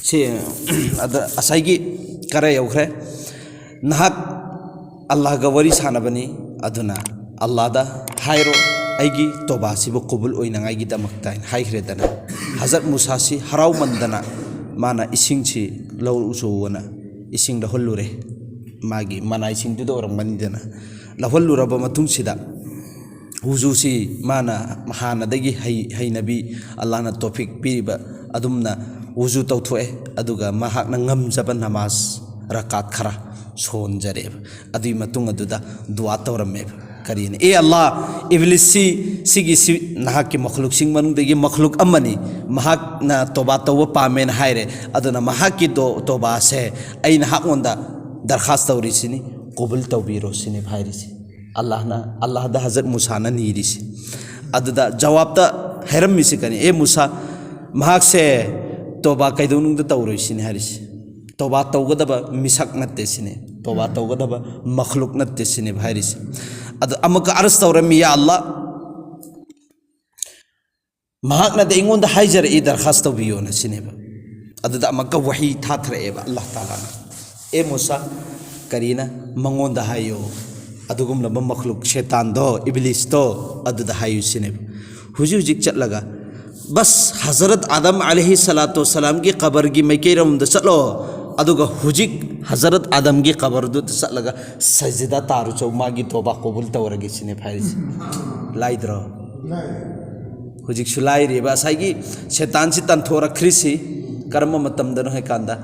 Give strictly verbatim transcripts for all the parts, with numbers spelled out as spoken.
ꯁꯤ ꯑꯗ ꯉꯁꯥꯏꯒꯤ ꯀꯔꯥꯏ ꯌꯧꯈ꯭ꯔꯦ? ꯅꯍꯥꯛ ꯑꯜꯂꯥꯍꯒ ꯋꯥꯔꯤ ꯁꯥꯟꯅꯕꯅꯤ, ꯑꯗꯨꯅ ꯑꯜꯂꯥꯍꯗ ꯍꯥꯏꯔꯣ, "ꯑꯩꯒꯤ ꯇꯣꯕꯥꯁꯤꯕꯨ ꯀꯕꯨꯜ ꯑꯣꯏꯅꯉꯥꯏꯒꯤꯗꯃꯛꯇ" ꯍꯥꯏꯅ ꯍꯥꯏꯈ꯭ꯔꯦꯗꯅ꯫ ꯍꯖꯔꯠ ꯃꯨꯁꯥꯁꯤ ꯍꯔꯥꯎꯃꯟꯗꯅ ꯃꯥꯅ ꯏꯁꯤꯡꯁꯤ ꯂꯧꯔꯨꯆꯣꯅ ꯏꯁꯤꯡ ꯂꯧꯍꯜꯂꯨꯔꯦ꯫ ꯃꯥꯒꯤ ꯃꯅꯥꯏꯁꯤꯡꯗꯨꯗ ꯑꯣꯏꯔꯝꯒꯅꯤꯗꯅ꯫ ꯂꯧꯍꯜꯂꯨꯔꯕ ꯃꯇꯨꯡꯁꯤꯗ ꯋꯨꯖꯨꯁꯤ ꯃꯥꯅ ꯍꯥꯟꯅꯗꯒꯤ ꯍꯩ-, ꯍꯩꯅꯕꯤ, ꯑꯜꯂꯥꯍꯅ ꯇꯣꯐꯤꯛ ꯄꯤꯔꯤꯕ ꯑꯗꯨꯝꯅ ꯋꯨꯖꯨ ꯇꯧꯊꯣꯛꯑꯦ꯫ ꯑꯗꯨꯒ ꯃꯍꯥꯛꯅ ꯉꯝꯖꯕ ꯅꯃꯥꯖ ꯔꯀꯥꯠ ꯈꯔ ꯁꯣꯟꯖꯔꯦꯕ꯫ ꯑꯗꯨꯒꯤ ꯃꯇꯨꯡ ꯑꯗꯨꯗ ꯗꯨꯋꯥ ꯇꯧꯔꯝꯃꯦꯕ꯫ ꯀꯔꯤꯅ? "ꯑꯦ ꯑꯜꯂꯥꯍ, ꯏꯕꯂꯤꯁꯁꯤ, ꯁꯤꯒꯤ, ꯁꯤ ꯅꯍꯥꯛꯀꯤ ꯃꯈꯂꯨꯛꯁꯤꯡ ꯃꯅꯨꯡꯗꯒꯤ ꯃꯈꯂꯨꯛ ꯑꯃꯅꯤ꯫ ꯃꯍꯥꯛꯅ ꯇꯣꯕꯥ ꯇꯧꯕ ꯄꯥꯝꯃꯦꯅ ꯍꯥꯏꯔꯦ꯫ ꯑꯗꯨꯅ ꯃꯍꯥꯛꯀꯤ ꯗꯣ-, ꯇꯣꯕꯥꯁꯦ ꯑꯩ ꯅꯍꯥꯛꯉꯣꯟꯗ ꯗꯔꯈꯥꯁ ꯇꯧꯔꯤꯁꯤꯅꯤ, ꯀꯣꯕꯨꯜ ꯇꯧꯕꯤꯔꯣ" ꯁꯤꯅꯦꯕ ꯍꯥꯏꯔꯤꯁꯤ꯫ ꯑꯜꯂꯥꯍꯅ, ꯑꯜꯂꯥꯍꯗ ꯍꯖꯔꯠ ꯃꯨꯁꯥꯅ ꯅꯤꯔꯤꯁꯤ꯫ ꯑꯗꯨꯗ ꯖꯋꯥꯕꯇ ꯍꯥꯏꯔꯝꯃꯤꯁꯤ ꯀꯔꯤ? "ꯑꯦ ꯃꯨꯁꯥ, ꯃꯍꯥꯛꯁꯦ ꯇꯣꯕꯥ ꯀꯩꯗꯧꯅꯨꯡꯗ ꯇꯧꯔꯣꯏ" ꯁꯤꯅꯤ ꯍꯥꯏꯔꯤꯁꯤ꯫ ꯇꯣꯕꯥ ꯇꯧꯒꯗꯕ ꯃꯤꯁꯛ ꯅꯠꯇꯦ ꯁꯤꯅꯤ, ꯇꯣꯕꯥ ꯇꯧꯒꯗꯕ ꯃꯈꯂꯨꯛ ꯅꯠꯇꯦ ꯁꯤꯅꯦꯕ ꯍꯥꯏꯔꯤꯁꯤ꯫ ꯑꯗꯨ ꯑꯃꯨꯛꯀ ꯑꯔꯁ ꯇꯧꯔꯝꯃꯤ, "ꯌꯥ ꯑꯜꯂꯥꯍ, ꯃꯍꯥꯛꯅꯗꯤ ꯑꯩꯉꯣꯟꯗ ꯍꯥꯏꯖꯔꯛꯏ, ꯗꯔꯈꯥꯁ ꯇꯧꯕꯤꯌꯣꯅ" ꯁꯤꯅꯦꯕ꯫ ꯑꯗꯨꯗ ꯑꯃꯨꯛꯀ ꯋꯥꯍꯤ ꯊꯥꯊꯔꯛꯑꯦꯕ ꯑꯜꯂꯥꯍ ꯇꯥꯂꯥꯅ, "ꯑꯦ ꯃꯨꯁꯥ, ꯀꯔꯤꯅ? ꯃꯉꯣꯟꯗ ꯍꯥꯏꯌꯣ, ꯑꯗꯨꯒꯨꯝꯂꯕ ꯃꯈꯂꯨꯛ ꯁꯦꯇꯥꯟꯗꯣ, ꯏꯕꯂꯤꯁꯇꯣ, ꯑꯗꯨꯗ ꯍꯥꯏꯌꯨ" ꯁꯤꯅꯦꯕ꯫ ꯍꯧꯖꯤꯛ ꯍꯧꯖꯤꯛ ꯆꯠꯂꯒ, ꯕꯁ, ꯍꯖꯔꯠ ꯑꯥꯗꯝ ꯑꯂꯩꯍꯤ ꯁꯂꯥꯇꯨ ꯋꯁꯁꯂꯥꯝꯒꯤ ꯀꯕꯔꯒꯤ ꯃꯥꯏꯀꯩꯔꯣꯝꯗ ꯆꯠꯂꯣ, ꯑꯗꯨꯒ ꯍꯧꯖꯤꯛ ꯍꯖꯔꯠ ꯑꯥꯗꯝꯒꯤ ꯀꯕꯔꯗꯨꯗ ꯆꯠꯂꯒ ꯁꯖꯤꯗꯥ ꯇꯥꯔꯨꯆꯣ, ꯃꯥꯒꯤ ꯇꯣꯕꯥ ꯀꯣꯕꯨꯜ ꯇꯧꯔꯒꯦ ꯁꯤꯅꯦꯕ ꯍꯥꯏꯔꯤꯁꯦ꯫ ꯂꯥꯏꯗ꯭ꯔꯣ? ꯍꯧꯖꯤꯛꯁꯨ ꯂꯥꯏꯔꯤꯕ ꯉꯁꯥꯏꯒꯤ ꯁꯦꯇꯥꯟꯁꯤ ꯇꯟꯊꯣꯔꯛꯈ꯭ꯔꯤꯁꯤ ꯀꯔꯝꯕ ꯃꯇꯝꯗꯅꯣ ꯍꯥꯏꯀꯥꯟꯗ,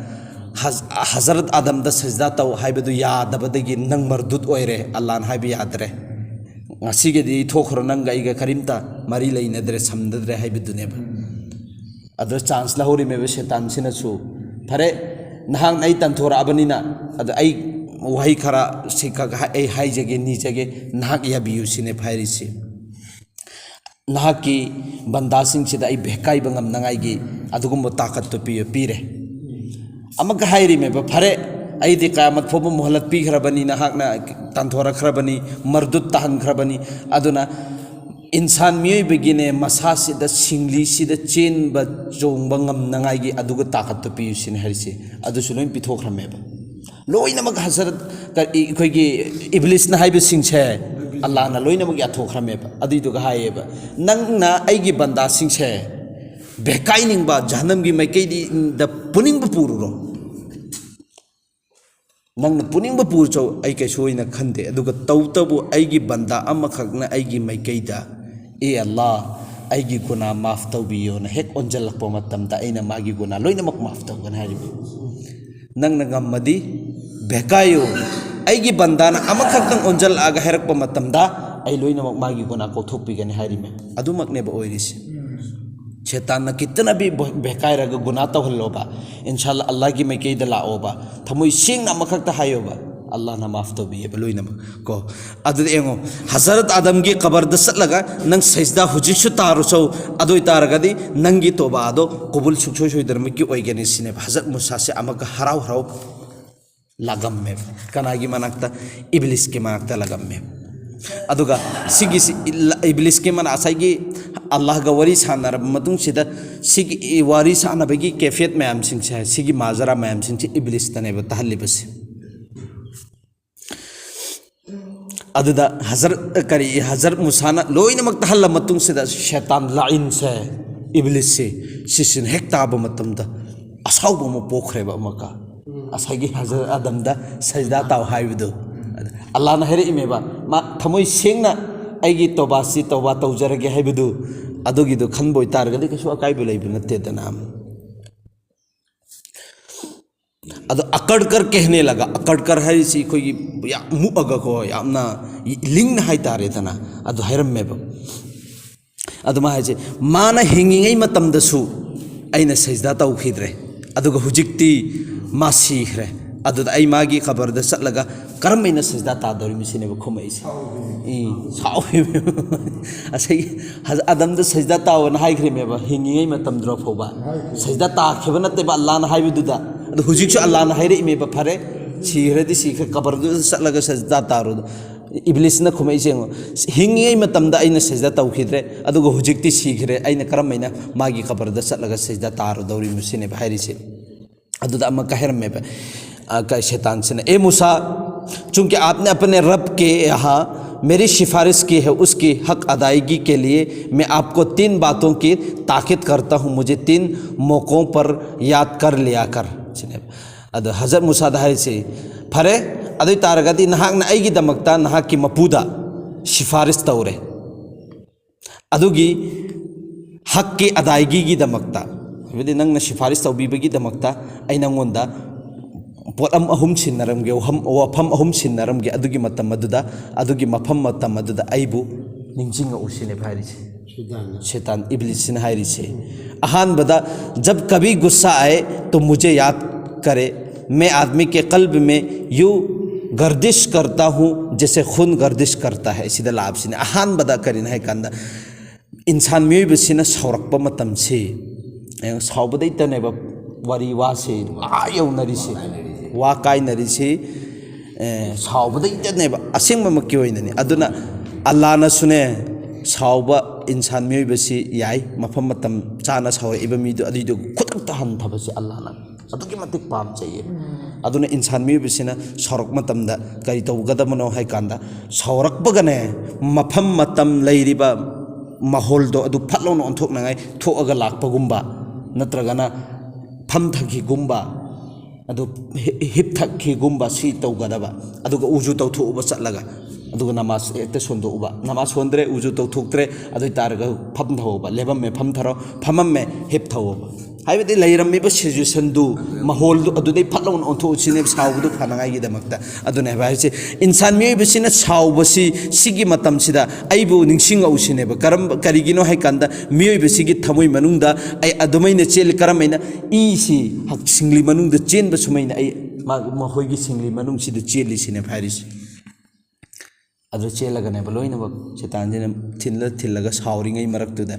ꯍꯖ-, ꯍꯖꯔꯠ ꯑꯥꯗꯝꯗ ꯁꯖꯗꯥ ꯇꯧ ꯍꯥꯏꯕꯗꯨ ꯌꯥꯗꯕꯗꯒꯤ ꯅꯪ ꯃꯔꯗꯨꯠ ꯑꯣꯏꯔꯦ, ꯑꯜꯂꯥꯍꯅ ꯍꯥꯏꯕ ꯌꯥꯗ꯭ꯔꯦ, ꯉꯁꯤꯒꯤꯗꯤ ꯊꯣꯛꯈ꯭ꯔꯣ, ꯅꯪꯒ ꯑꯩꯒ ꯀꯔꯤꯝꯇ ꯃꯔꯤ ꯂꯩꯅꯗ꯭ꯔꯦ, ꯁꯝꯅꯗ꯭ꯔꯦ ꯍꯥꯏꯕꯗꯨꯅꯦꯕ꯫ ꯑꯗꯣ ꯆꯥꯟꯁ ꯂꯧꯍꯧꯔꯤꯃꯦꯕ ꯁꯦꯇꯥꯟꯁꯤꯅꯁꯨ꯫ "ꯐꯔꯦ, ꯅꯍꯥꯛꯅ ꯑꯩ ꯇꯟꯊꯣꯔꯛꯑꯕꯅꯤꯅ, ꯑꯗꯣ ꯑꯩ ꯋꯥꯍꯩ ꯈꯔ ꯁꯤ ꯈꯛ ꯍꯥꯏ-, ꯑꯩ ꯍꯥꯏꯖꯒꯦ, ꯅꯤꯖꯒꯦ, ꯅꯍꯥꯛ ꯌꯥꯕꯤꯌꯨ" ꯁꯤꯅꯦꯕ ꯍꯥꯏꯔꯤꯁꯤ꯫ "ꯅꯍꯥꯛꯀꯤ ꯕꯟꯗꯥꯁꯤꯡꯁꯤꯗ ꯑꯩ ꯚꯦꯀꯥꯏꯕ ꯉꯝꯅꯉꯥꯏꯒꯤ ꯑꯗꯨꯒꯨꯝꯕ ꯇꯥꯀꯠꯇꯨ ꯄꯤ-, ꯄꯤꯔꯦ꯫" ꯑꯃꯨꯛꯀ ꯍꯥꯏꯔꯤꯃꯦꯕ, "ꯐꯔꯦ, ꯑꯩꯗꯤ ꯀꯌꯥꯃꯠ ꯐꯥꯎꯕ ꯃꯣꯍꯂꯠ ꯄꯤꯈ꯭ꯔꯕꯅꯤ, ꯅꯍꯥꯛꯅ ꯇꯥꯟꯊꯣꯔꯛꯈ꯭ꯔꯕꯅꯤ, ꯃꯔꯗꯨꯠ ꯇꯥꯍꯟꯈ꯭ꯔꯕꯅꯤ, ꯑꯗꯨꯅ ꯏꯟꯁꯥꯟ ꯃꯤꯑꯣꯏꯕꯒꯤꯅꯦ ꯃꯁꯥꯁꯤꯗ, ꯁꯤꯡꯂꯤꯁꯤꯗ ꯆꯦꯟꯕ ꯆꯣꯡꯕ ꯉꯝꯅꯉꯥꯏꯒꯤ ꯑꯗꯨꯒ ꯇꯥꯀꯠꯇꯨ ꯄꯤꯌꯨ ꯁꯤꯅꯤ ꯍꯥꯏꯔꯤꯁꯦ꯫ ꯑꯗꯨꯁꯨ ꯂꯣꯏ ꯄꯤꯊꯣꯛꯈ꯭ꯔꯃꯦꯕ꯫ ꯂꯣꯏꯅꯃꯛ ꯍꯖꯔꯠ, ꯀ-, ꯑꯩꯈꯣꯏꯒꯤ ꯏꯕ꯭ꯂꯤꯁꯅ ꯍꯥꯏꯕꯁꯤꯡꯁꯦ ꯑꯜꯂꯥꯍꯅ ꯂꯣꯏꯅꯃꯛ ꯌꯥꯊꯣꯛꯈ꯭ꯔꯃꯦꯕ꯫ ꯑꯗꯨꯏꯗꯨꯒ ꯍꯥꯏꯌꯦꯕ, "ꯅꯪꯅ ꯑꯩꯒꯤ ꯕꯟꯗꯥꯁꯤꯡꯁꯦ ꯕꯦꯀꯥꯏꯅꯤꯡꯕ, ꯖꯍꯟꯅꯝꯒꯤ ꯃꯥꯏꯀꯩꯗ ꯄꯨꯅꯤꯡꯕ ꯄꯨꯔꯨꯔꯣ꯫ ꯅꯪꯅ ꯄꯨꯅꯤꯡꯕ ꯄꯨꯔꯨꯆꯣ, ꯑꯩ ꯀꯩꯁꯨ ꯑꯣꯏꯅ ꯈꯟꯗꯦ꯫ ꯑꯗꯨꯒ ꯇꯧꯕꯇꯕꯨ ꯑꯩꯒꯤ ꯕꯟꯗꯥ ꯑꯃꯈꯛꯅ ꯑꯩꯒꯤ ꯃꯥꯏꯀꯩꯗ, 'ꯑꯦ ꯑꯜꯂꯥ, ꯑꯩꯒꯤ ꯒꯨꯅꯥ ꯃꯥꯐ ꯇꯧꯕꯤꯌꯣꯅ' ꯍꯦꯛ ꯑꯣꯟꯁꯤꯜꯂꯛꯄ ꯃꯇꯝꯗ ꯑꯩꯅ ꯃꯥꯒꯤ ꯒꯨꯅꯥ ꯂꯣꯏꯅꯃꯛ ꯃꯥꯐ ꯇꯧꯒꯅꯤ" ꯍꯥꯏꯔꯤꯕ꯫ ꯅꯪꯅ ꯉꯝꯃꯗꯤ, "ꯕꯦꯀꯥꯏꯌꯨ, ꯑꯩꯒꯤ ꯕꯟꯗꯥꯅ ꯑꯃꯈꯛꯇꯪ ꯑꯣꯟꯁꯤꯜꯂꯛꯑꯒ ꯍꯥꯏꯔꯛꯄ ꯃꯇꯝꯗ ꯑꯩ ꯂꯣꯏꯅꯃꯛ ꯃꯥꯒꯤ ꯒꯨꯅꯥ ꯀꯣꯛꯊꯣꯛꯄꯤꯒꯅꯤ" ꯍꯥꯏꯔꯤꯃꯦ꯫ ꯑꯗꯨꯃꯛꯅꯦꯕ ꯑꯣꯏꯔꯤꯁꯦ꯫ ꯁꯦꯇꯥꯟꯅ ꯈꯤꯇꯅꯕꯤ ꯕꯣ-, ꯕꯦꯀꯥꯏꯔꯒ ꯒꯨꯅꯥ ꯇꯧꯍꯜꯂꯣꯕ꯫ ꯏꯟꯁꯥꯜꯂꯥ, ꯑꯜꯂꯥꯍꯒꯤ ꯃꯥꯏꯀꯩꯗ ꯂꯥꯛꯑꯣꯕ꯫ ꯊꯃꯣꯏ ꯁꯦꯡꯅ ꯑꯃꯈꯛꯇ ꯍꯥꯏꯌꯣꯕ꯫ ꯑꯜꯂꯥꯍꯅ ꯃꯥꯐ ꯇꯧꯕꯤꯌꯦꯕ ꯂꯣꯏꯅꯃꯛ ꯀꯣ꯫ ꯑꯗꯨꯗꯤ ꯌꯦꯡꯉꯣ, ꯍꯖꯔꯠ ꯑꯥꯗꯝꯒꯤ ꯀꯕꯔꯗ ꯆꯠꯂꯒ ꯅꯪ ꯁꯩꯖꯗꯥ ꯍꯧꯖꯤꯛꯁꯨ ꯇꯥꯔꯨꯆꯧ, ꯑꯗꯨ ꯑꯣꯏꯇꯥꯔꯒꯗꯤ ꯅꯪꯒꯤ ꯇꯣꯕꯥ ꯑꯗꯣ ꯀꯕꯨꯜ ꯁꯨꯡꯁꯣꯏ ꯁꯣꯏꯗꯅꯃꯛꯀꯤ ꯑꯣꯏꯒꯅꯤ ꯁꯤꯅꯦꯕ꯫ ꯍꯖꯔꯠ ꯃꯨꯁꯥꯁꯦ ꯑꯃꯒ ꯍꯔꯥꯎ ꯍꯔꯥꯎ ꯂꯥꯛꯑꯝꯃꯦꯕ꯫ ꯀꯅꯥꯒꯤ ꯃꯅꯥꯛꯇ? ꯏꯕ꯭ꯂꯤꯁꯀꯤ ꯃꯅꯥꯛꯇ ꯂꯥꯛꯑꯝꯃꯦꯕ꯫ ꯑꯗꯨꯒ ꯁꯤꯒꯤꯁꯤ ꯏꯜ-, ꯏꯕ꯭ꯂꯤꯁꯀꯤ ꯃꯅꯥꯛ, ꯉꯁꯥꯏꯒꯤ ꯑꯜꯂꯥꯍꯒ ꯋꯥꯔꯤ ꯁꯥꯟꯅꯔꯕ ꯃꯇꯨꯡꯁꯤꯗ, ꯁꯤꯒꯤ ꯏ-, ꯋꯥꯔꯤ ꯁꯥꯟꯅꯕꯒꯤ ꯀꯦꯐꯤꯌꯠ ꯃꯌꯥꯝꯁꯤꯡꯁꯦ, ꯁꯤꯒꯤ ꯃꯥꯖꯔꯥ ꯃꯌꯥꯝꯁꯤꯡꯁꯦ ꯏꯕ꯭ꯂꯤꯁꯇꯅꯦꯕ ꯇꯥꯍꯜꯂꯤꯕꯁꯦ꯫ ꯑꯗꯨꯗ ꯍꯖꯔꯠ, ꯀꯔꯤ, ꯍꯖꯔꯠ ꯃꯨꯁꯥꯅ ꯂꯣꯏꯅꯃꯛ ꯇꯥꯍꯜꯂ ꯃꯇꯨꯡꯁꯤꯗ, ꯁꯦꯇꯥꯟ ꯂꯥꯏꯟꯁꯦ, ꯏꯕ꯭ꯂꯤꯁꯁꯦ, ꯁꯤꯁꯤꯅ ꯍꯦꯛ ꯇꯥꯕ ꯃꯇꯝꯗ ꯑꯁꯥꯎꯕ ꯑꯃ ꯄꯣꯛꯈ꯭ꯔꯦꯕ꯫ ꯑꯃꯨꯛꯀ ꯉꯁꯥꯏꯒꯤ ꯍꯖꯔꯠ ꯑꯥꯗꯝꯗ ꯁꯖꯗꯥ ꯇꯥꯎ ꯍꯥꯏꯕꯗꯨ, ꯑꯜꯂꯥꯍꯅ ꯍꯥꯏꯔꯛꯏꯃꯦꯕ, ꯃꯥ ꯊꯃꯣꯏ ꯁꯦꯡꯅ "ꯑꯩꯒꯤ ꯇꯧꯕꯥꯁꯤ ꯇꯧꯕꯥ ꯇꯧꯖꯔꯒꯦ" ꯍꯥꯏꯕꯗꯨ, ꯑꯗꯨꯒꯤꯗꯨ ꯈꯟꯕ ꯑꯣꯏꯇꯥꯔꯒꯗꯤ ꯀꯩꯁꯨ ꯑꯀꯥꯏꯕ ꯂꯩꯕ ꯅꯠꯇꯦꯗꯅ꯫ ꯑꯗꯣ "ꯑꯀꯔꯀꯔ ꯀꯦꯍꯅꯦ ꯂꯒꯥ", ꯑꯀꯔꯀꯔ ꯍꯥꯏꯔꯤꯁꯤ ꯑꯩꯈꯣꯏꯒꯤ ꯌꯥꯝ ꯃꯨꯛꯑꯒꯀꯣ, ꯌꯥꯝꯅ ꯂꯤꯡꯅ ꯍꯥꯏꯇꯥꯔꯦꯗꯅ, ꯑꯗꯨ ꯍꯥꯏꯔꯝꯃꯦꯕ꯫ ꯑꯗꯨꯃꯥꯏꯅ ꯍꯥꯏꯁꯦ, ꯃꯥꯅ ꯍꯤꯡꯉꯤꯉꯩ ꯃꯇꯝꯗꯁꯨ ꯑꯩꯅ ꯁꯩꯖꯗꯥ ꯇꯧꯈꯤꯗ꯭ꯔꯦ, ꯑꯗꯨꯒ ꯍꯧꯖꯤꯛꯇꯤ ꯃꯥ ꯁꯤꯈ꯭ꯔꯦ꯫ ꯑꯗꯨꯗ ꯑꯩ ꯃꯥꯒꯤ ꯈꯕꯔꯗ ꯆꯠꯂꯒ ꯀꯔꯝ ꯍꯥꯏꯅ ꯁꯩꯖꯗꯥ ꯇꯥꯗꯧꯔꯤꯕ ꯁꯤꯅꯦꯕ ꯈꯨꯝꯃꯛꯏꯁꯦ꯫ ꯏ, ꯁꯥꯎꯈꯤꯕ꯫ ꯉꯁꯥꯏꯒꯤ ꯍꯖ-, ꯑꯗꯝꯗ ꯁꯩꯖꯗꯥ ꯇꯥꯎꯑꯅ ꯍꯥꯏꯈ꯭ꯔꯦꯃꯦꯕ, ꯍꯤꯡꯉꯤꯉꯩ ꯃꯇꯝꯗꯨꯗ ꯐꯥꯎꯕ꯫ ꯁꯩꯖꯗꯥ ꯇꯥꯈꯤꯕ ꯅꯠꯇꯦꯕ ꯑꯜꯂꯥꯍꯅ ꯍꯥꯏꯕꯗꯨꯗ꯫ ꯑꯗꯣ ꯍꯧꯖꯤꯛꯁꯨ ꯑꯜꯂꯥꯍꯅ ꯍꯥꯏꯔꯛꯏꯃꯦꯕ, "ꯐꯔꯦ, ꯁꯤꯈ꯭ꯔꯗꯤ ꯁꯤꯈ꯭ꯔꯦ, ꯀꯕꯔꯗꯨꯗ ꯆꯠꯂꯒ ꯁꯩꯖꯗꯥ ꯇꯥꯔꯣ"꯫ ꯏꯕ꯭ꯂꯤꯁꯅ ꯈꯨꯝꯃꯛꯏꯁꯦ ꯌꯦꯡꯉꯣ, "ꯍꯤꯡꯉꯤꯉꯩ ꯃꯇꯝꯗ ꯑꯩꯅ ꯁꯤꯖꯗ ꯇꯧꯈꯤꯗ꯭ꯔꯦ, ꯑꯗꯨꯒ ꯍꯧꯖꯤꯛꯇꯤ ꯁꯤꯈ꯭ꯔꯦ, ꯑꯩꯅ ꯀꯔꯝ ꯍꯥꯏꯅ ꯃꯥꯒꯤ ꯀꯕꯔꯗ ꯆꯠꯂꯒ ꯁꯤꯖꯗ ꯇꯥꯔꯨꯗꯧꯔꯤꯅꯣ?" ꯁꯤꯅꯦꯕ ꯍꯥꯏꯔꯤꯁꯦ꯫ ꯑꯗꯨꯗ ꯑꯃ ꯀꯥꯏ ꯍꯥꯏꯔꯝꯃꯦꯕ, ꯑ, ꯀ-, ꯁꯩꯇꯥꯟꯁꯤꯅ, "ए मूसा, चूंकि आपने अपने रब के यहाँ मेरी सिफारिश की है, उसकी हक अदायगी के लिए मैं आपको तीन बातों की ताकीद करता हूँ, मुझे तीन मौकों पर याद कर लिया कर" ꯁꯤꯅꯦꯕ꯫ ꯑꯗꯣ ꯍꯖꯔꯠ ꯃꯨꯁꯥꯗ ꯍꯥꯏꯔꯤꯁꯦ, "ꯐꯔꯦ, ꯑꯗꯨ ꯑꯣꯏ ꯇꯥꯔꯒꯗꯤ ꯅꯍꯥꯛꯅ ꯑꯩꯒꯤꯗꯃꯛꯇ ꯅꯍꯥꯛꯀꯤ ꯃꯄꯨꯗ ꯁꯤꯐꯥꯔꯤꯁ ꯇꯧꯔꯦ, ꯑꯗꯨꯒꯤ ꯍꯛꯀꯤ ꯑꯗꯥꯏꯒꯤꯒꯤꯗꯃꯛꯇ, ꯍꯥꯏꯕꯗꯤ ꯅꯪꯅ ꯁꯤꯐꯥꯔꯤꯁ ꯇꯧꯕꯤꯕꯒꯤꯗꯃꯛꯇ ꯑꯩ ꯅꯪꯉꯣꯟꯗ ꯄꯣꯠꯂꯝ ꯑꯍꯨꯝ ꯁꯤꯟꯅꯔꯝꯒꯦ, ꯋꯥꯐꯝ, ꯋꯥꯐꯝ ꯑꯍꯨꯝ ꯁꯤꯟꯅꯔꯝꯒꯦ, ꯑꯗꯨꯒꯤ ꯃꯇꯝ ꯑꯗꯨꯗ, ꯑꯗꯨꯒꯤ ꯃꯐꯝ ꯃꯇꯝ ꯑꯗꯨꯗ ꯑꯩꯕꯨ ꯅꯤꯡꯁꯤꯡꯉꯛꯎ" ꯁꯤꯅꯦꯕ ꯍꯥꯏꯔꯤꯁꯦ꯫ ꯁꯩꯇꯥꯟꯅ꯫ ꯁꯩꯇꯥꯟ ꯏꯕ꯭ꯂꯤꯁꯁꯤꯅ ꯍꯥꯏꯔꯤꯁꯦ꯫ ꯑꯍꯥꯟꯕꯗ, "जब कभी गुस्सा आए तो मुझे याद करे, मैं आदमी के कल्ब में यूं गर्दिश करता हूँ जैसे खून गर्दिश करता है" ꯁꯤꯗ ꯂꯥꯛꯑꯕꯁꯤꯅ꯫ ꯑꯍꯥꯟꯕꯗ ꯀꯔꯤꯅꯣ ꯍꯥꯏ ꯀꯥꯟꯗ, ꯏꯟꯁꯥꯟ ꯃꯤꯑꯣꯏꯕꯁꯤꯅ ꯁꯥꯎꯔꯛꯄ ꯃꯇꯝꯁꯤ, ꯑꯦ, ꯁꯥꯎꯕꯗꯩꯇꯅꯦꯕ ꯋꯥꯔꯤ ꯋꯥꯁꯦ ꯑꯥ ꯌꯧꯅꯔꯤꯁꯦ, ꯋꯥ ꯀꯥꯏꯅꯔꯤꯁꯤ, ꯑꯦ, ꯁꯥꯎꯕꯗꯩꯇꯅꯦꯕ ꯑꯁꯦꯡꯕꯃꯛꯀꯤ ꯑꯣꯏꯅꯅꯤ꯫ ꯑꯗꯨꯅ ꯑꯜꯂꯥꯅꯁꯨꯅꯦ, ꯁꯥꯎꯕ ꯏꯟꯁꯥꯟ ꯃꯤꯑꯣꯏꯕꯁꯤ ꯌꯥꯏ, ꯃꯐꯝ ꯃꯇꯝ ꯆꯥꯅ ꯁꯥꯎꯔꯛꯏꯕ ꯃꯤꯗꯨ, ꯑꯗꯨꯏꯗꯨ ꯈꯨꯗꯛꯇ ꯍꯟꯊꯕꯁꯤ ꯑꯜꯂꯥꯅ ꯑꯗꯨꯛꯀꯤ ꯃꯇꯤꯛ ꯄꯥꯝꯖꯩꯌꯦ꯫ ꯑꯗꯨꯅ ꯏꯟꯁꯥꯟ ꯃꯤꯑꯣꯏꯕꯁꯤꯅ ꯁꯥꯎꯔꯛꯄ ꯃꯇꯝꯗ ꯀꯔꯤ ꯇꯧꯒꯗꯕꯅꯣ ꯍꯥꯏ ꯀꯥꯟꯗ, ꯁꯥꯎꯔꯛꯄꯒꯅꯦ, ꯃꯐꯝ ꯃꯇꯝ ꯂꯩꯔꯤꯕ ꯃꯥꯍꯣꯜꯗꯣ ꯑꯗꯨ ꯐꯠ ꯂꯥꯎꯅ ꯑꯣꯟꯊꯣꯛꯅꯉꯥꯏ ꯊꯣꯛꯑꯒ ꯂꯥꯛꯄꯒꯨꯝꯕ, ꯅꯠꯇ꯭ꯔꯒꯅ ꯐꯝꯊꯈꯤꯒꯨꯝꯕ, ꯑꯗꯨ ꯍꯤ-, ꯍꯤꯞꯊꯈꯤꯒꯨꯝꯕ ꯁꯤ ꯇꯧꯒꯗꯕ꯫ ꯑꯗꯨꯒ ꯎꯖꯨ ꯇꯧꯊꯣꯛꯎꯕ ꯆꯠꯂꯒ, ꯑꯗꯨꯒ ꯅꯃꯥꯖ ꯍꯦꯛꯇ ꯁꯣꯟꯗꯣꯛꯎꯕ꯫ ꯅꯃꯥꯖ ꯁꯣꯟꯗ꯭ꯔꯦ, ꯎꯖꯨ ꯇꯧꯊꯣꯛꯇ꯭ꯔꯦ, ꯑꯗꯨ ꯑꯣꯏ ꯇꯥꯔꯒ ꯐꯝꯊꯍꯧꯕ, ꯂꯦꯞꯄꯝꯃꯦ ꯐꯝꯊꯔꯣ, ꯐꯝꯃꯝꯃꯦ ꯍꯤꯞꯊꯍꯧꯕ꯫ ꯍꯥꯏꯕꯗꯤ ꯂꯩꯔꯝꯃꯤꯕ ꯁꯤꯆꯨꯋꯦꯁꯟꯗꯨ, ꯃꯥꯍꯣꯜꯗꯨ ꯑꯗꯨꯗꯩ ꯐꯠ ꯂꯥꯎꯅ ꯑꯣꯟꯊꯣꯛꯎ ꯁꯤꯅꯦꯕ ꯁꯥꯎꯕꯗꯨ ꯐꯅꯉꯥꯏꯒꯤꯗꯃꯛꯇ꯫ ꯑꯗꯨꯅꯦꯕ ꯍꯥꯏꯁꯦ, ꯏꯟꯁꯥꯟ ꯃꯤꯑꯣꯏꯕꯁꯤꯅ ꯁꯥꯎꯕꯁꯤ ꯁꯤꯒꯤ ꯃꯇꯝꯁꯤꯗ ꯑꯩꯕꯨ ꯅꯤꯡꯁꯤꯡꯉꯛꯎ ꯁꯤꯅꯦꯕ꯫ ꯀꯔꯝꯕ, ꯀꯔꯤꯒꯤꯅꯣ ꯍꯥꯏ ꯀꯥꯟꯗ ꯃꯤꯑꯣꯏꯕꯁꯤ ꯊꯃꯣꯏ ꯃꯅꯨꯡꯗ ꯑꯩ ꯑꯗꯨꯃꯥꯏꯅ ꯆꯦꯜꯂꯤ꯫ ꯀꯔꯝꯍꯥꯏꯅ ꯏꯁꯤ ꯍꯛ-, ꯁꯤꯡꯂꯤ ꯃꯅꯨꯡꯗ ꯆꯦꯟꯕ ꯁꯨꯃꯥꯏꯅ ꯑꯩ ꯃꯥ-, ꯃꯈꯣꯏꯒꯤ ꯁꯤꯡꯂꯤ ꯃꯅꯨꯡꯁꯤꯗ ꯆꯦꯜꯂꯤ ꯁꯤꯅꯦꯕ ꯍꯥꯏꯔꯤꯁꯦ꯫ ꯑꯗꯨ ꯆꯦꯜꯂꯒꯅꯦꯕ ꯂꯣꯏꯅꯃꯛ ꯁꯩꯇꯥꯟꯁꯤꯅ ꯊꯤꯜꯂ ꯊꯤꯜꯂꯒ ꯁꯥꯎꯔꯤꯉꯩ ꯃꯔꯛꯇꯨꯗ꯫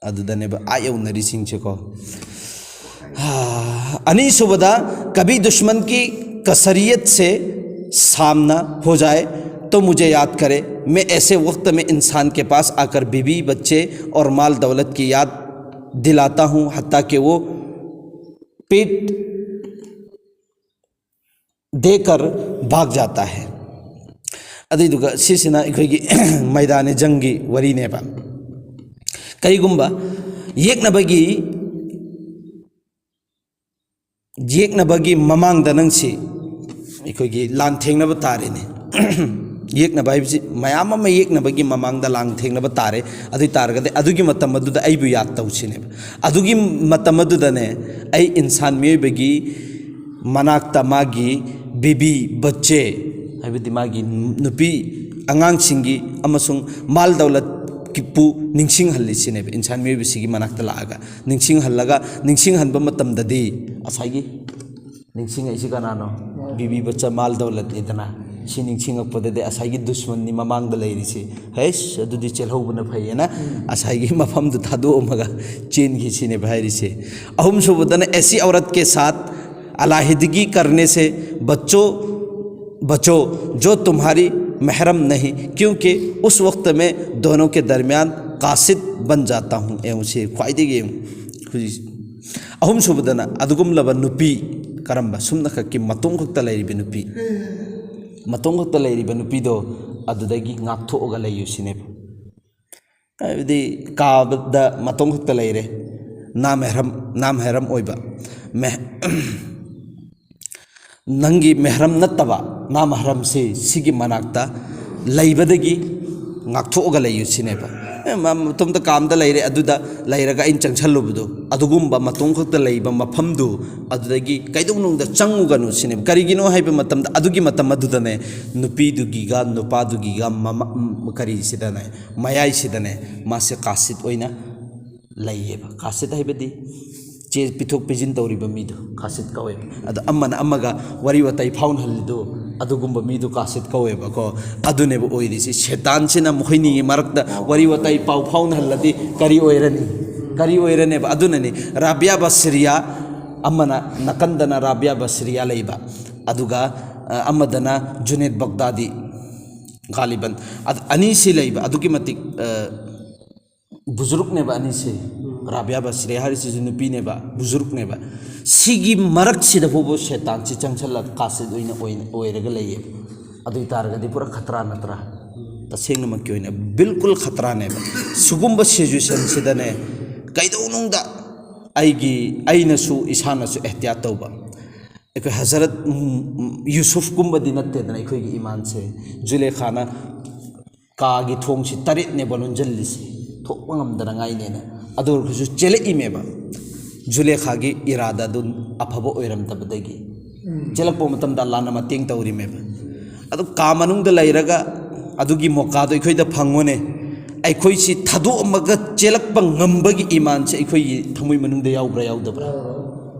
ꯑꯗꯨꯗꯅꯦꯕ ꯑꯥ ꯌꯧꯅꯔꯤꯁꯤꯡꯁꯦꯀꯣ꯫ ꯑꯅꯤꯁꯨꯕꯗ, कभी दुश्मन की कसरियत से सामना हो जाए तो मुझे याद करे। मैं ऐसे वक्त में इंसान के पास आकर बीवी, बच्चे और माल दौलत की याद दिलाता हूँ, हत्ता कि वो पीठ देकर भाग जाता है. ꯑꯗꯨꯏꯗꯨꯒ ꯁꯤꯁꯤꯅ ꯑꯩꯈꯣꯏꯒꯤ ꯃꯩꯗꯥꯅꯦ ꯖꯪꯒꯤ ꯋꯥꯔꯤꯅꯦꯕ. ꯀꯔꯤꯒꯨꯝꯕ ꯌꯦꯛꯅꯕꯒꯤ ꯌꯦꯛꯅꯕꯒꯤ ꯃꯃꯥꯡꯗ ꯅꯪꯁꯤ ꯑꯩꯈꯣꯏꯒꯤ ꯂꯥꯟ ꯊꯦꯡꯅꯕ ꯇꯥꯔꯦꯅꯦ. ꯌꯦꯛꯅꯕ ꯍꯥꯏꯕꯁꯤ ꯃꯌꯥꯝ ꯑꯃ ꯌꯦꯛꯅꯕꯒꯤ ꯃꯃꯥꯡꯗ ꯂꯥꯟ ꯊꯦꯡꯅꯕ ꯇꯥꯔꯦ. ꯑꯗꯨ ꯑꯣꯏ ꯇꯥꯔꯒꯗꯤ ꯑꯗꯨꯒꯤ ꯃꯇꯝ ꯑꯗꯨꯗ ꯑꯩꯕꯨ ꯌꯥꯗ ꯇꯧꯁꯤꯅꯦꯕ. ꯑꯗꯨꯒꯤ ꯃꯇꯝ ꯑꯗꯨꯗꯅꯦ ꯑꯩ ꯏꯟꯁꯥꯟ ꯃꯤꯑꯣꯏꯕꯒꯤ ꯃꯅꯥꯛꯇ ꯃꯥꯒꯤ ꯕꯤꯕꯤ ꯕꯆꯦ ꯍꯥꯏꯕꯗꯤ ꯃꯥꯒꯤ ꯅꯨꯄꯤ ꯑꯉꯥꯡꯁꯤꯡꯒꯤ ꯑꯃꯁꯨꯡ ꯃꯥꯜ ꯗꯧꯂꯠꯀꯤꯄꯨ ꯅꯤꯡꯁꯤꯡꯍꯜꯂꯤꯁꯤꯅꯦꯕ. ꯏꯟꯁꯥꯟ ꯃꯤꯑꯣꯏꯕꯁꯤꯒꯤ ꯃꯅꯥꯛꯇ ꯂꯥꯛꯑꯒ ꯅꯤꯡꯁꯤꯡꯍꯜꯂꯒ, ꯅꯤꯡꯁꯤꯡꯍꯟꯕ ꯃꯇꯝꯗꯗꯤ ꯉꯁꯥꯏꯒꯤ ꯅꯤꯡꯁꯤꯡꯉꯛꯏꯁꯤ ꯀꯅꯥꯅꯣ? ꯕꯤꯕꯤ ꯕꯆꯥ ꯃꯥꯜ ꯗꯧꯂꯠꯅꯤꯗꯅ. ꯁꯤ ꯅꯤꯡꯁꯤꯡꯉꯛꯄꯗꯗꯤ ꯉꯁꯥꯏꯒꯤ ꯗꯨꯁꯃꯟꯅꯤ ꯃꯃꯥꯡꯗ ꯂꯩꯔꯤꯁꯤ, ꯍꯩꯁ, ꯑꯗꯨꯗꯤ ꯆꯦꯜꯍꯧꯕꯅ ꯐꯩꯌꯦꯅ ꯉꯁꯥꯏꯒꯤ ꯃꯐꯝꯗꯨ ꯊꯥꯗꯣꯛꯑꯝꯃꯒ ꯆꯦꯟꯈꯤꯁꯤꯅꯦꯕ ꯍꯥꯏꯔꯤꯁꯦ. ꯑꯍꯨꯝꯁꯨꯕꯗꯅ, ऐसी औरत के साथ अलाहिदगी करने से बच्चों बचो जो तुम्हारी महरम नहीं, क्योंकि उस वक्त में दोनों के दरमियान कासिद बन जाता हूँ. ꯌꯦꯡꯉꯨ, ꯁꯤ ꯈ꯭ꯋꯥꯏꯗꯒꯤ ꯌꯦꯡꯉꯨ. ꯍꯧꯖꯤꯛ ꯑꯍꯨꯝꯁꯨꯕꯗꯅ ꯑꯗꯨꯒꯨꯝꯂꯕ ꯅꯨꯄꯤ, ꯀꯔꯝꯕ? ꯁꯨꯝꯅꯈꯛꯀꯤ ꯃꯇꯣꯝ ꯈꯛꯇ ꯂꯩꯔꯤꯕ ꯅꯨꯄꯤ, ꯃꯇꯣꯝ ꯈꯛꯇ ꯂꯩꯔꯤꯕ ꯅꯨꯄꯤꯗꯣ ꯑꯗꯨꯗꯒꯤ ꯉꯥꯛꯊꯣꯛꯑꯒ ꯂꯩꯌꯨ ꯁꯤꯅꯦꯕ. ꯍꯥꯏꯕꯗꯤ ꯀꯥꯕꯗ ꯃꯇꯣꯝ ꯈꯛꯇ ꯂꯩꯔꯦ, ꯅꯥ ꯃꯦꯍꯔꯝ, ꯅꯥ ꯃꯦꯍꯔꯝ ꯑꯣꯏꯕ, ꯃꯦ-, ꯅꯪꯒꯤ ꯃꯦꯍꯔꯝ ꯅꯠꯇꯕ ꯅꯥ ꯃꯦꯍꯔꯝꯁꯤ ꯁꯤꯒꯤ ꯃꯅꯥꯛꯇ ꯂꯩꯕꯗꯒꯤ ꯉꯥꯛꯊꯣꯛꯑꯒ ꯂꯩꯌꯨ ꯁꯤꯅꯦꯕ. ꯑꯦ, ꯃ-, ꯃꯇꯣꯝꯇ ꯀꯥꯝꯗ ꯂꯩꯔꯦ, ꯑꯗꯨꯗ ꯂꯩꯔꯒ ꯑꯩꯅ ꯆꯪꯁꯜꯂꯨꯕꯗꯣ, ꯑꯗꯨꯒꯨꯝꯕ ꯃꯇꯣꯝ ꯈꯛꯇ ꯂꯩꯕ ꯃꯐꯝꯗꯨ, ꯑꯗꯨꯗꯒꯤ ꯀꯩꯗꯧꯅꯨꯡꯗ ꯆꯪꯉꯨꯒꯅꯨ ꯁꯤꯅꯦꯕ. ꯀꯔꯤꯒꯤꯅꯣ ꯍꯥꯏꯕ ꯃꯇꯝꯗ, ꯑꯗꯨꯒꯤ ꯃꯇꯝ ꯑꯗꯨꯗꯅꯦ ꯅꯨꯄꯤꯗꯨꯒꯤꯒ ꯅꯨꯄꯥꯗꯨꯒꯤꯒ ꯃꯃ-, ꯀꯔꯤꯁꯤꯗꯅꯦ, ꯃꯌꯥꯏꯁꯤꯗꯅꯦ ꯃꯥꯁꯦ ꯀꯥꯁꯤꯠ ꯑꯣꯏꯅ ꯂꯩꯌꯦꯕ. ꯀꯥꯁꯤꯠ ꯍꯥꯏꯕꯗꯤ ꯆꯦ ꯄꯤꯊꯣꯛ ꯄꯤꯁꯤꯟ ꯇꯧꯔꯤꯕ ꯃꯤꯗꯣ ꯀꯥꯁꯤꯠ ꯀꯧꯋꯦꯕ. ꯑꯗꯣ ꯑꯃꯅ ꯑꯃꯒ ꯋꯥꯔꯤ ꯋꯥꯇꯥꯏ ꯐꯥꯎꯅꯍꯜꯂꯤꯗꯣ, ꯑꯗꯨꯒꯨꯝꯕ ꯃꯤꯗꯣ ꯀꯥꯁꯤꯠ ꯀꯧꯋꯦꯕꯀꯣ. ꯑꯗꯨꯅꯦꯕ ꯑꯣꯏꯔꯤꯁꯤ. ꯁꯦꯇꯥꯟꯁꯤꯅ ꯃꯈꯣꯏꯅꯤꯒꯤ ꯃꯔꯛꯇ ꯋꯥꯔꯤ ꯋꯥꯇꯥꯏ ꯄꯥꯎ ꯐꯥꯎꯅꯍꯜꯂꯗꯤ ꯀꯔꯤ ꯑꯣꯏꯔꯅꯤ? ꯀꯔꯤ ꯑꯣꯏꯔꯅꯦꯕ? ꯑꯗꯨꯅꯅꯤ ꯔꯥꯕꯤꯌꯥ ꯕꯁꯤꯔꯤꯌꯥ, ꯑꯃꯅ ꯅꯥꯀꯟꯗꯅ ꯔꯥꯕꯤꯌꯥ ꯕꯁꯤꯔꯤꯌꯥ ꯂꯩꯕ, ꯑꯗꯨꯒ ꯑ, ꯑꯃꯗꯅ ꯖꯨꯅꯦꯗ ꯕꯒꯗꯥꯗꯤ, ꯒꯥꯂꯤꯕꯟ꯫ ꯑꯗ ꯑꯅꯤꯁꯤ ꯂꯩꯕ ꯑꯗꯨꯛꯀꯤ ꯃꯇꯤꯛ, ꯑ, ꯕꯨꯖꯨꯔꯨꯛꯅꯦꯕ ꯑꯅꯤꯁꯦ꯫ ꯔꯥꯕꯤꯌꯥ ꯕꯁꯔꯤ ꯍꯥꯏꯔꯤꯁꯤꯁꯨ ꯅꯨꯄꯤꯅꯦꯕ, ꯕꯨꯖꯨꯔꯨꯛꯅꯦꯕ꯫ ꯁꯤꯒꯤ ꯃꯔꯛꯁꯤꯗ ꯐꯥꯎꯕ ꯁꯦꯇꯥꯟꯁꯤ ꯆꯪꯁꯜꯂꯒ ꯀꯥꯁꯤꯠ ꯑꯣꯏꯅ, ꯑꯣꯏꯅ, ꯑꯣꯏꯔꯒ ꯂꯩꯌꯦꯕ꯫ ꯑꯗꯨ ꯑꯣꯏ ꯇꯥꯔꯒꯗꯤ ꯄꯨꯔꯥ ꯈꯇ꯭ꯔꯥ ꯅꯠꯇ꯭ꯔꯥ? ꯇꯁꯦꯡꯅꯃꯛꯀꯤ ꯑꯣꯏꯅ ꯕꯤꯜꯀꯨꯜ ꯈꯇ꯭ꯔꯥꯅꯦꯕ꯫ ꯁꯤꯒꯨꯝꯕ ꯁꯤꯆꯨꯋꯦꯁꯟꯁꯤꯗꯅꯦ, ꯀꯩꯗꯧꯅꯨꯡꯗ ꯑꯩꯒꯤ, ꯑꯩꯅꯁꯨ ꯏꯁꯥꯅꯁꯨ ꯑꯦꯍꯇꯤꯌꯥꯠ ꯇꯧꯕ꯫ ꯑꯩꯈꯣꯏ ꯍꯖꯔꯠ, ꯎꯝ, ꯎꯝ, ꯌꯨꯁꯨꯐꯀꯨꯝꯕꯗꯤ ꯅꯠꯇꯦꯗꯅ ꯑꯩꯈꯣꯏꯒꯤ ꯏꯃꯥꯟꯁꯦ꯫ ꯖꯨꯂꯦꯈꯥꯅ ꯀꯥꯒꯤ ꯊꯣꯡꯁꯤ ꯇꯔꯦꯠꯅꯦꯕ ꯂꯣꯟꯁꯤꯜꯂꯤꯁꯤ, ꯊꯣꯛꯄ ꯉꯝꯗꯅꯉꯥꯏꯅꯦꯅ꯫ ꯑꯗꯨ ꯑꯣꯏꯔꯒꯁꯨ ꯆꯦꯜꯂꯛꯏꯃꯦꯕ꯫ ꯖꯨꯂꯦꯈꯥꯒꯤ ꯏꯔꯥꯗ ꯑꯗꯨ ꯑꯐꯕ ꯑꯣꯏꯔꯝꯗꯕꯗꯒꯤ ꯆꯦꯜꯂꯛꯄ ꯃꯇꯝꯗ ꯑꯜꯂꯥꯅ ꯃꯇꯦꯡ ꯇꯧꯔꯤꯃꯦꯕ꯫ ꯑꯗꯨ ꯀꯥ ꯃꯅꯨꯡꯗ ꯂꯩꯔꯒ ꯑꯗꯨꯒꯤ ꯃꯣꯀꯥꯗꯣ ꯑꯩꯈꯣꯏꯗ ꯐꯪꯉꯣꯅꯦ꯫ ꯑꯩꯈꯣꯏꯁꯤ ꯊꯥꯗꯣꯛꯑꯝꯃꯒ ꯆꯦꯜꯂꯛꯄ ꯉꯝꯕꯒꯤ ꯏꯃꯥꯟꯁꯦ ꯑꯩꯈꯣꯏꯒꯤ ꯊꯃꯣꯏ ꯃꯅꯨꯡꯗ ꯌꯥꯎꯕ꯭ꯔꯥ ꯌꯥꯎꯗꯕ꯭ꯔꯥ?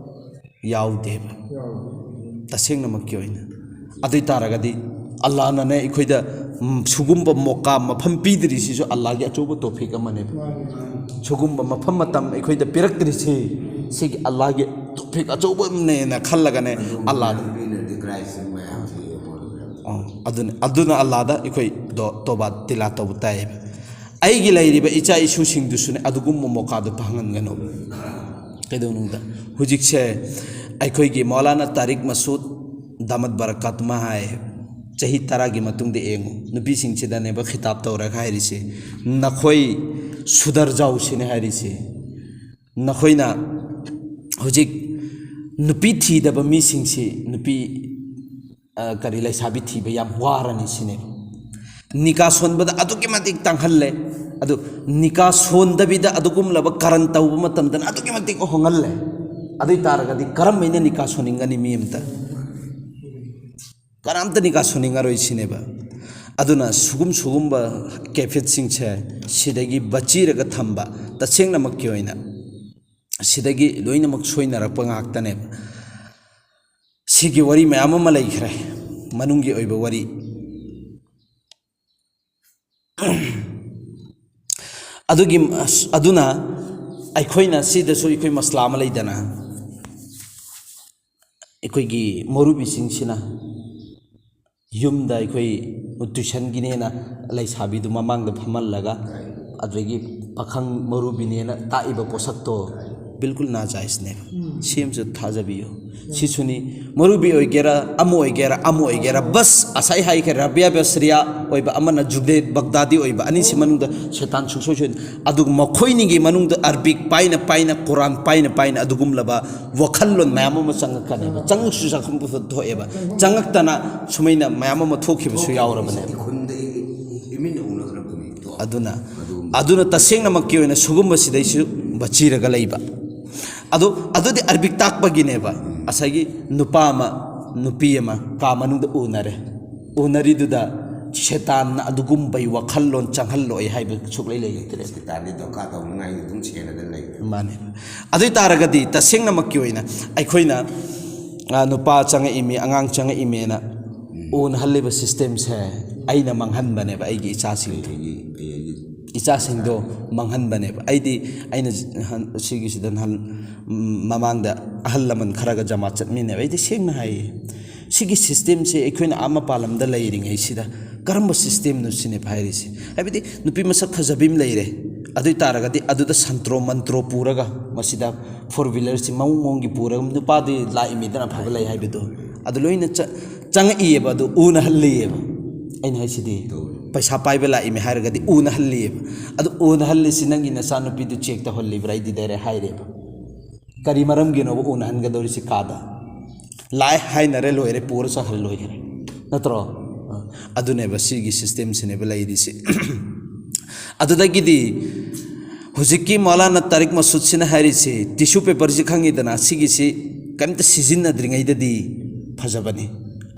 ꯌꯥꯎꯗꯦꯕ꯫ ꯇꯁꯦꯡꯅꯃꯛꯀꯤ ꯑꯣꯏꯅ꯫ ꯑꯗꯨ ꯑꯣꯏ ꯇꯥꯔꯒꯗꯤ ꯑꯜꯂꯥꯅꯅꯦ ꯑꯩꯈꯣꯏꯗ, ꯎꯝ, ꯁꯤꯒꯨꯝꯕ ꯃꯣꯀꯥ, ꯃꯐꯝ ꯄꯤꯗ꯭ꯔꯤꯁꯤꯁꯨ ꯑꯜꯂꯥꯒꯤ ꯑꯆꯧꯕ ꯇꯣꯐꯤꯛ ꯑꯃꯅꯦꯕ꯫ ꯁꯤꯒꯨꯝꯕ ꯃꯐꯝ ꯃꯇꯝ ꯑꯩꯈꯣꯏꯗ ꯄꯤꯔꯛꯇ꯭ꯔꯤꯁꯤ, ꯁꯤꯒꯤ ꯑꯜꯂꯥꯒꯤ ꯇꯣꯐꯤꯛ ꯑꯆꯧꯕ ꯑꯃꯅꯦꯅ ꯈꯜꯂꯒꯅꯦ ꯑꯜꯂꯥꯗ꯫ ꯑꯣ, ꯑꯗꯨꯅꯤ꯫ ꯑꯗꯨꯅ ꯑꯜꯂꯥꯗ ꯑꯩꯈꯣꯏ ꯗꯣ-, ꯇꯣꯕꯥ ꯇꯤꯂꯥ ꯇꯧꯕ ꯇꯥꯏꯌꯦꯕ꯫ ꯑꯩꯒꯤ ꯂꯩꯔꯤꯕ ꯏꯆꯥ ꯏꯁꯨꯁꯤꯡꯗꯨꯁꯨꯅꯦ ꯑꯗꯨꯒꯨꯝꯕ ꯃꯣꯀꯥꯗꯨ ꯐꯪꯍꯟꯒꯅꯣ꯫ ꯀꯩꯗꯧꯅꯨꯡꯗ ꯍꯧꯖꯤꯛꯁꯦ ꯑꯩꯈꯣꯏꯒꯤ ꯃꯧꯂꯥꯅꯥ ꯇꯥꯔꯤꯛ ꯃꯁꯨꯗ ꯗꯥꯃꯠ ꯕꯔꯀꯥꯠ ꯃꯍꯥꯏ, ꯆꯍꯤ ꯇꯔꯥꯒꯤ ꯃꯇꯨꯡꯗ ꯌꯦꯡꯉꯨ, ꯅꯨꯄꯤꯁꯤꯡꯁꯤꯗꯅꯦꯕ ꯈꯤꯇꯥꯕ ꯇꯧꯔꯒ ꯍꯥꯏꯔꯤꯁꯦ, "ꯅꯈꯣꯏ ꯁꯨꯙꯔ ꯖꯥꯎ" ꯁꯤꯅꯦ ꯍꯥꯏꯔꯤꯁꯦ꯫ ꯅꯈꯣꯏꯅ ꯍꯧꯖꯤꯛ ꯅꯨꯄꯤ ꯊꯤꯗꯕ ꯃꯤꯁꯤꯡꯁꯤ, ꯅꯨꯄꯤ, ꯑ, ꯀꯔꯤ, ꯂꯩꯁꯥꯕꯤ ꯊꯤꯕ ꯌꯥꯝ ꯋꯥꯔꯅꯤ ꯁꯤꯅꯦꯕ꯫ ꯅꯤꯀꯥ ꯁꯣꯟꯕꯗ ꯑꯗꯨꯛꯀꯤ ꯃꯇꯤꯛ ꯇꯥꯡꯍꯜꯂꯦ꯫ ꯑꯗꯨ ꯅꯤꯀꯥ ꯁꯣꯟꯗꯕꯤꯗ ꯑꯗꯨꯒꯨꯝꯂꯕ ꯀꯔꯟ ꯇꯧꯕ ꯃꯇꯝꯗꯅ ꯑꯗꯨꯛꯀꯤ ꯃꯇꯤꯛ ꯍꯣꯡꯍꯜꯂꯦ꯫ ꯑꯗꯨ ꯑꯣꯏ ꯇꯥꯔꯒꯗꯤ ꯀꯔꯝꯕꯅ ꯅꯤꯀꯥ ꯁꯣꯟꯅꯤꯡꯒꯅꯤ ꯃꯤ ꯑꯃꯇ? ꯀꯅꯥꯝꯇ ꯅꯤꯀꯥ ꯁꯣꯟꯅꯤꯡꯉꯔꯣꯏ ꯁꯤꯅꯦꯕ꯫ ꯑꯗꯨꯅ ꯁꯨꯒꯨꯝ, ꯁꯨꯒꯨꯝꯕ ꯀꯦꯐꯤꯠꯁꯤꯡꯁꯦ ꯁꯤꯗꯒꯤ ꯕꯆꯤꯔꯒ ꯊꯝꯕ, ꯇꯁꯦꯡꯅꯃꯛꯀꯤ ꯑꯣꯏꯅ ꯁꯤꯗꯒꯤ ꯂꯣꯏꯅꯃꯛ ꯁꯣꯏꯅꯔꯛꯄ ꯉꯥꯛꯇꯅꯦꯕ꯫ ꯁꯤꯒꯤ ꯋꯥꯔꯤ ꯃꯌꯥꯝ ꯑꯃ ꯂꯩꯈ꯭ꯔꯦ, ꯃꯅꯨꯡꯒꯤ ꯑꯣꯏꯕ ꯋꯥꯔꯤ꯫ ꯑꯗꯨꯒꯤ, ꯑꯗꯨꯅ ꯑꯩꯈꯣꯏꯅ ꯁꯤꯗꯁꯨ ꯑꯩꯈꯣꯏ ꯃꯁꯂꯥ ꯑꯃ ꯂꯩꯗꯅ, ꯑꯩꯈꯣꯏꯒꯤ ꯃꯧꯔꯨꯕꯤꯁꯤꯡꯁꯤꯅ ꯌꯨꯝꯗ ꯑꯩꯈꯣꯏ ꯇ꯭ꯌꯨꯁꯟꯒꯤꯅꯦꯅ ꯂꯩꯁꯥꯕꯤꯗꯨ ꯃꯃꯥꯡꯗ ꯐꯝꯍꯜꯂꯒ, ꯑꯗꯨꯗꯒꯤ ꯄꯥꯈꯪ ꯃꯧꯔꯨꯕꯤꯅꯦꯅ ꯇꯥꯛꯏꯕ ꯄꯣꯠꯁꯛꯇꯣ ꯕꯤꯜꯀꯨꯜ ꯅꯥꯖꯥꯏꯖꯅꯦꯕ꯫ ꯁꯤ ꯑꯃꯁꯨ ꯊꯥꯖꯕꯤꯌꯨ꯫ ꯁꯤꯁꯨꯅꯤ, ꯃꯧꯔꯨꯕꯤ ꯑꯣꯏꯒꯦꯔꯥ, ꯑꯃ ꯑꯣꯏꯒꯦꯔꯥ, ꯑꯃ ꯑꯣꯏꯒꯦꯔꯥ, ꯕꯁ ꯑꯁꯥꯏ ꯍꯥꯏꯈ꯭ꯔꯦ, ꯔꯥꯕꯤꯌꯥ ꯕꯁꯔꯤꯌꯥ ꯑꯣꯏꯕ, ꯑꯃꯅ ꯖꯨꯅꯦꯗ ꯕꯒꯗꯥꯗꯤ ꯑꯣꯏꯕ, ꯑꯅꯤꯁꯤ ꯃꯅꯨꯡꯗ ꯁꯦꯇꯥꯟ ꯁꯨꯡꯁꯣꯏ ꯁꯣꯏꯗꯅ꯫ ꯑꯗꯨꯒ ꯃꯈꯣꯏꯅꯤꯒꯤ ꯃꯅꯨꯡꯗ ꯑꯔꯕꯤꯛ ꯄꯥꯏꯅ ꯄꯥꯏꯅ, ꯀꯨꯔꯥꯟ ꯄꯥꯏꯅ ꯄꯥꯏꯅ ꯑꯗꯨꯒꯨꯝꯂꯕ ꯋꯥꯈꯜꯂꯣꯟ ꯃꯌꯥꯝ ꯑꯃ ꯆꯪꯉꯛꯀꯅꯦꯕ꯫ ꯆꯪꯉꯛꯁꯨ ꯆꯪꯉꯛꯄ ꯊꯣꯛꯑꯦꯕ꯫ ꯆꯪꯉꯛꯇꯅ ꯁꯨꯃꯥꯏꯅ ꯃꯌꯥꯝ ꯑꯃ ꯊꯣꯛꯈꯤꯕꯁꯨ ꯌꯥꯎꯔꯕꯅꯦꯕ꯫ ꯏꯈꯨꯟꯗ ꯏꯃꯤꯠꯅ ꯎꯅꯗꯅ ꯄꯨꯅꯤ꯫ ꯑꯗꯨꯅ, ꯑꯗꯨꯅ ꯇꯁꯦꯡꯅꯃꯛꯀꯤ ꯑꯣꯏꯅ ꯁꯤꯒꯨꯝꯕꯁꯤꯗꯩꯁꯨ ꯕꯆꯤꯔꯒ ꯂꯩꯕ꯫ ꯑꯗꯨ, ꯑꯗꯨꯗꯤ ꯑꯔꯕꯤꯛ ꯇꯥꯛꯄꯒꯤꯅꯦꯕ꯫ ꯉꯁꯥꯏꯒꯤ ꯅꯨꯄꯥ ꯑꯃ, ꯅꯨꯄꯤ ꯑꯃ ꯀꯥ ꯃꯅꯨꯡꯗ ꯎꯅꯔꯦ꯫ ꯎꯅꯔꯤꯗꯨꯗ ꯁꯦꯇꯥꯟꯅ ꯑꯗꯨꯒꯨꯝꯕꯒꯤ ꯋꯥꯈꯜꯂꯣꯟ ꯆꯪꯍꯜꯂꯣꯏ ꯍꯥꯏꯕ ꯁꯨꯛꯂꯩ ꯂꯩꯇ꯭ꯔꯦ꯫ ꯁꯦꯇꯥꯟꯗꯤ ꯗꯣꯀꯥ ꯇꯧꯅꯉꯥꯏꯒꯤ ꯑꯗꯨꯝ ꯁꯦꯟꯅꯗꯅ ꯂꯩ꯫ ꯃꯥꯅꯦ꯫ ꯑꯗꯨ ꯑꯣꯏ ꯇꯥꯔꯒꯗꯤ ꯇꯁꯦꯡꯅꯃꯛꯀꯤ ꯑꯣꯏꯅ ꯑꯩꯈꯣꯏꯅ, ꯑ, ꯅꯨꯄꯥ ꯆꯪꯉꯛꯏꯃꯤ, ꯑꯉꯥꯡ ꯆꯪꯉꯛꯏꯃꯦꯅ ꯎꯅꯍꯜꯂꯤꯕ ꯁꯤꯁꯇꯦꯝꯁꯦ ꯑꯩꯅ ꯃꯥꯡꯍꯟꯕꯅꯦꯕ ꯑꯩꯒꯤ ꯏꯆꯥꯁꯤꯡꯗꯣ꯫ ꯑꯩꯒꯤ ꯑꯩꯒꯤ ꯏꯆꯥꯁꯤꯡꯗꯣ ꯃꯥꯡꯍꯟꯕꯅꯦꯕ꯫ ꯑꯩꯗꯤ, ꯑꯩꯅ ꯍꯟ-, ꯁꯤꯒꯤꯁꯤꯗ ꯅꯍꯥꯟ, ꯎꯝ, ꯃꯃꯥꯡꯗ ꯑꯍꯜ ꯂꯃꯟ ꯈꯔꯒ ꯖꯃꯥ ꯆꯠꯃꯤꯟꯅꯕ꯫ ꯑꯩꯗꯤ ꯁꯦꯡꯅ ꯍꯥꯏꯌꯦ, ꯁꯤꯒꯤ ꯁꯤꯁꯇꯦꯝꯁꯦ ꯑꯩꯈꯣꯏꯅ ꯑꯥ ꯃꯄꯥꯟ ꯂꯝꯗ ꯂꯩꯔꯤꯉꯩꯁꯤꯗ ꯀꯔꯝꯕ ꯁꯤꯁꯇꯦꯝꯅꯣ ꯁꯤꯅꯦꯕ ꯍꯥꯏꯔꯤꯁꯦ꯫ ꯍꯥꯏꯕꯗꯤ ꯅꯨꯄꯤ ꯃꯁꯛ ꯐꯖꯕꯤ ꯑꯃ ꯂꯩꯔꯦ, ꯑꯗꯨ ꯑꯣꯏ ꯇꯥꯔꯒꯗꯤ ꯑꯗꯨꯗ ꯁꯟꯇ꯭ꯔꯣ ꯃꯟꯇ꯭ꯔꯣ ꯄꯨꯔꯒ, ꯃꯁꯤꯗ ꯐꯣꯔ ꯋꯤꯂꯔꯁꯤ ꯃꯑꯣꯡ ꯃꯑꯣꯡꯒꯤ ꯄꯨꯔꯒ, ꯅꯨꯄꯥꯗꯤ ꯂꯥꯛꯏꯃꯤꯗꯅ ꯑꯐꯕ ꯂꯩ ꯍꯥꯏꯕꯗꯣ, ꯑꯗꯨ ꯂꯣꯏꯅ ꯆ-, ꯆꯪꯉꯛꯏꯑꯕ꯫ ꯑꯗꯨ ꯎꯅꯍꯜꯂꯤꯑꯕ꯫ ꯑꯩꯅ ꯍꯥꯏꯁꯤꯗꯤ, ꯄꯩꯁꯥ ꯄꯥꯏꯕ ꯂꯥꯛꯏꯃꯤ ꯍꯥꯏꯔꯒꯗꯤ ꯎꯅꯍꯜꯂꯤꯑꯕ꯫ ꯑꯗꯨ ꯎꯅꯍꯜꯂꯤꯁꯤ ꯅꯪꯒꯤ ꯅꯆꯥꯅꯨꯄꯤꯗꯨ ꯆꯦꯛ ꯇꯧꯍꯜꯂꯤꯕ꯭ꯔꯥ? ꯑꯩꯗꯤ ꯗꯥꯏꯔꯦꯛ ꯍꯥꯏꯔꯦꯕ꯫ ꯀꯔꯤ ꯃꯔꯝꯒꯤꯅꯣꯕ ꯎꯅꯍꯟꯒꯗꯧꯔꯤꯁꯤ ꯀꯥꯗ? ꯂꯥꯛꯑꯦ ꯍꯥꯏꯅꯔꯦ, ꯂꯣꯏꯔꯦ, ꯄꯨꯔ ꯆꯠꯈ꯭ꯔꯦ, ꯂꯣꯏꯈ꯭ꯔꯦ, ꯅꯠꯇ꯭ꯔꯣ? ꯑꯗꯨꯅꯦꯕ ꯁꯤꯒꯤ ꯁꯤꯁꯇꯦꯝꯁꯤꯅꯦꯕ ꯂꯩꯔꯤꯁꯤ꯫ ꯑꯗꯨꯗꯒꯤꯗꯤ ꯍꯧꯖꯤꯛꯀꯤ ꯃꯧꯂꯥꯅꯥ ꯇꯥꯔꯤꯛ ꯃꯁꯨꯗꯁꯤꯅ ꯍꯥꯏꯔꯤꯁꯤ, ꯇꯤꯁꯨ ꯄꯦꯄꯔꯁꯤ ꯈꯪꯉꯤꯗꯅ, ꯁꯤꯒꯤꯁꯤ ꯀꯔꯤꯝꯇ ꯁꯤꯖꯤꯟꯅꯗ꯭ꯔꯤꯉꯩꯗꯗꯤ ꯐꯖꯕꯅꯤ,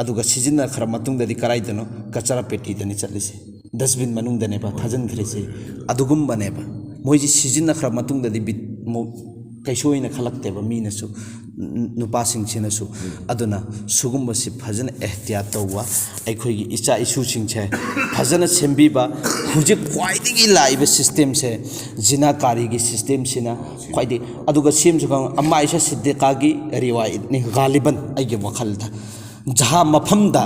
ꯑꯗꯨꯒ ꯁꯤꯖꯤꯟꯅꯈ꯭ꯔ ꯃꯇꯨꯡꯗꯗꯤ ꯀꯔꯥꯏꯗꯅꯣ? ꯀꯆꯔꯥ ꯄꯦꯇꯤꯗꯅꯤ ꯆꯠꯂꯤꯁꯦ, ꯗꯁꯕꯤꯟ ꯃꯅꯨꯡꯗꯅꯦꯕ ꯊꯥꯖꯤꯟꯈ꯭ꯔꯤꯁꯦ꯫ ꯑꯗꯨꯒꯨꯝꯕꯅꯦꯕ ꯃꯣꯏꯁꯤ ꯁꯤꯖꯤꯟꯅꯈ꯭ꯔ ꯃꯇꯨꯡꯗꯗꯤ ꯕꯤꯠ-, ꯃꯨ-, ꯀꯩꯁꯨ ꯑꯣꯏꯅ ꯈꯜꯂꯛꯇꯦꯕ ꯃꯤꯅꯁꯨ, ꯅꯨꯄꯥꯁꯤꯡꯁꯤꯅꯁꯨ꯫ ꯑꯗꯨꯅ ꯁꯤꯒꯨꯝꯕꯁꯤ ꯐꯖꯅ ꯑꯦꯍꯇꯤꯌꯥꯠ ꯇꯧꯕ, ꯑꯩꯈꯣꯏꯒꯤ ꯏꯆꯥ ꯏꯁꯨꯁꯤꯡꯁꯦ ꯐꯖꯅ ꯁꯦꯝꯕꯤꯕ꯫ ꯍꯧꯖꯤꯛ ꯈ꯭ꯋꯥꯏꯗꯒꯤ ꯂꯥꯛꯏꯕ ꯁꯤꯁꯇꯦꯝꯁꯦ ꯖꯤꯅꯥꯀꯥꯔꯤꯒꯤ ꯁꯤꯁꯇꯦꯝꯁꯤꯅ ꯈ꯭ꯋꯥꯏꯗꯒꯤ, ꯑꯗꯨꯒ ꯁꯦꯝꯁꯨ ꯈꯪ-, ꯑꯃ ꯑꯥꯏꯁꯥ ꯁꯤꯗꯤꯀꯥꯒꯤ ꯔꯤꯋꯥꯌꯠꯅꯤ ꯒꯥꯂꯤꯕꯟ, ꯑꯩꯒꯤ ꯋꯥꯈꯜꯗ꯫ ꯖꯍꯥ ꯃꯐꯝꯗ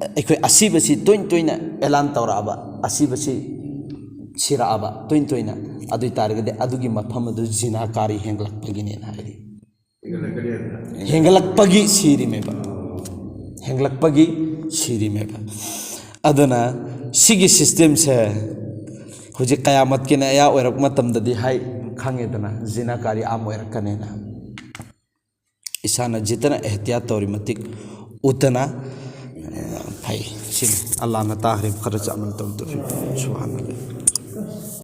ꯑꯩꯈꯣꯏ ꯑꯁꯤꯕꯁꯤ ꯇꯣꯏ ꯇꯣꯏꯅ ꯑꯦꯂꯥꯟ ꯇꯧꯔꯛꯑꯕ, ꯑꯁꯤꯕꯁꯤ ꯁꯤꯔꯛꯑꯕ ꯇꯣꯏ ꯇꯣꯏꯅ, ꯑꯗꯨ ꯑꯣꯏ ꯇꯥꯔꯒꯗꯤ ꯑꯗꯨꯒꯤ ꯃꯐꯝ ꯑꯗꯨ ꯖꯤꯅꯥꯀꯥꯔꯤ ꯍꯦꯟꯒꯠꯂꯛꯄꯒꯤꯅꯦꯅ ꯍꯥꯏꯔꯤ꯫ ꯍꯦꯟꯒꯠꯂꯛꯄꯒꯤ ꯁꯤꯔꯤꯃꯦꯕ꯫ ꯍꯦꯟꯒꯠꯂꯛꯄꯒꯤ ꯁꯤꯔꯤꯃꯦꯕ꯫ ꯑꯗꯨꯅ ꯁꯤꯒꯤ ꯁꯤꯁꯇꯦꯝꯁꯦ ꯍꯧꯖꯤꯛ ꯀꯌꯥꯃꯠꯀꯤꯅ ꯑꯌꯥ ꯑꯣꯏꯔꯛꯄ ꯃꯇꯝꯗꯗꯤ ꯍꯥꯏ, ꯈꯪꯉꯦꯗꯅ, ꯖꯤꯅꯥꯀꯥꯔꯤ ꯑꯥꯝ ꯑꯣꯏꯔꯛꯀꯅꯦꯅ꯫ ꯏꯁꯥꯅ ꯖꯤꯇꯅ ꯑꯦꯍꯇꯤꯌꯥꯠ ꯇꯧꯔꯤ ꯃꯇꯤꯛ ꯎꯠꯇꯅ ꯐꯩ꯫ ꯁꯤꯅꯤ ꯑꯜꯂꯥꯍꯅ ꯇꯥꯍꯔꯤꯝ ꯈꯔ ꯆꯥꯃꯜ ꯇꯧ ꯇꯧꯐꯤ꯫ ꯁꯨꯕꯍꯥꯅꯜꯂꯥꯍ꯫